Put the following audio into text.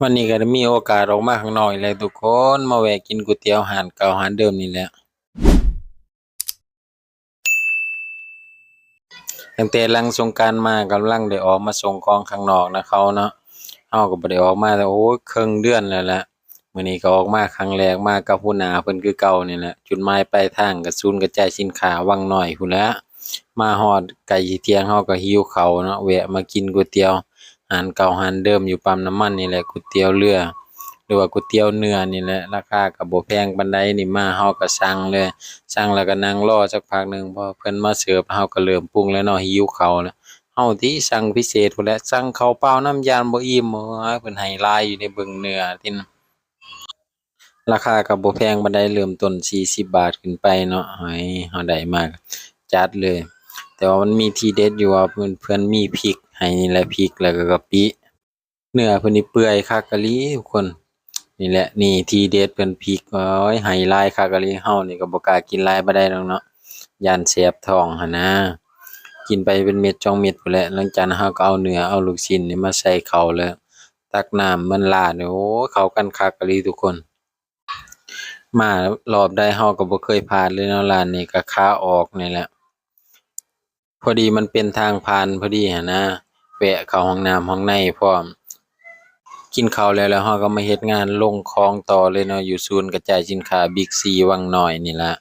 ວັນນີ້ກໍໄດ້ມີໂອກາດອອກມາຂ້າງນອກອີກແລ້ວທຸກຄົນ, ມາແວະກິນກ໋ວຍຕຽວຮ້ານເກົ່າຮ້ານເດີມນີ້ແຫຼະ. ຕັ້ງແຕ່ຫຼັງສົງການມາ ກຳລັງໄດ້ອອກມາສົ່ງຂອງຂ້າງນອກນຳເຂົາເນາະ. ເຮົາກໍບໍ່ໄດ້ອອກມາ ໂອ້ຍ ເຄິ່ງເດືອນແລ້ວແຫຼະ. ມື້ນີ້ກໍອອກມາຄັ້ງແລກ ມາກັບຫົວໜ້າເພິ່ນຄືເກົ່ານີ້ແຫຼະ. ຈຸດໝາຍປາຍທາງກໍສູນກະຈາຍສິນຄ້າວັງນ້ອຍພຸ້ນແຫຼະ. ມາຮອດໃກ້ຊິທ່ຽງ ເຮົາກໍຫິວເຂົ້າເນາະ, ແວະມາກິນກ໋ວຍຕຽວຮ້ານເກົ່າຮ້ານເດີມຢູ່ປ້ຳນ້ຳມັນນີ້ແຫຼະ, ກ໋ວຍຕຽວເຮືອ ຫຼືວ່າກ໋ວຍຕຽວເນື້ອນີ້ແຫຼະ. ລາຄາກໍບໍ່ແພງປານໃດ. ນີ້ມາເຮົາກໍສັ່ງເລີຍ, ສັ່ງແລ້ວກໍນັ່ງລໍສັກພັກໜຶ່ງ, ພໍເພິ່ນມາເສີບ ເຮົາກໍເລີ່ມປຸງແລ້ວເນາະ, ຫິວເຂົ້າແລ້ວ. ເຮົາຕິສັ່ງພິເສດພຸ້ນແຫຼະ, ສັ່ງເຂົ້າເປົ່ານຳ ຢ້ານບໍ່ອີ່ມ. ໂອ້ຍ ເພິ່ນໃຫ້ຫຼາຍຢູ່ເດ້, ເບິ່ງເນື້ອຕິ. ລາຄາກໍບໍ່ແພງປານໃດ, ເລີ່ມຕົ້ນສີ່ສິບບາດຂຶ້ນໄປເນາະ. ໃຫ້ເຮົາໄດ້ມາຈັດເລີຍ, ແຕ່ວ່າມັນມີທີເດັດຢູ່ວ່າເພິ່ນ ເພິ່ນມີພິກໃຫ້ນີ້ແຫຼະ, ພິກ ແລ້ວກໍກະປິ. ເນື້ອເພິ່ນນີ້ເປື່ອຍຄັກອີ່ຫຼີທຸກຄົນ. ນີ້ແຫຼະ ນີ້ທີເດັດເພິ່ນ, ພິກ. ໂອ້ຍ ໃຫ້ຫຼາຍຄັກອີ່ຫຼີ. ເຮົານີ້ກໍບໍ່ກ້າກິນຫຼາຍປານໃດດອກເນາະ, ຢ້ານແສບທ້ອງຫັ້ນນາ. ກິນໄປເປັນເມັດສອງເມັດພຸ້ນແຫຼະ. ຫຼັງຈາກນັ້ນເຮົາກໍເອົາເນື້ອ ເອົາລູກຊີ້ນນີ້ມາໃສ່ເຂົ້າ ແລ້ວຕັກນ້ຳມັນລາດ. ໂອ້ຍ ເຂົ້າກັນຄັກອີ່ຫຼີທຸກຄົນ. ມາລອບໃດເຮົາກໍບໍ່ເຄີຍພາດເລີຍເນາະ, ຮ້ານນີ້ກໍຂາອອກນີ້ແຫຼະ. ພໍດີມັນເປັນທາງຜ່ານພໍດີຫັ້ນນາ, ແວະເຂົ້າຫ້ອງນ້ຳຫ້ອງໃນພ້ອມ. ກິນເຂົ້າແລ້ວ ແລ້ວເຮົາກໍມາເຮັດງານລົງຂອງຕໍ່ເລີຍເນາະ, ຢູ່ສູນກະຈາຍສິນຄ້າ Big C ວັງນ້ອຍນີ້ລະ.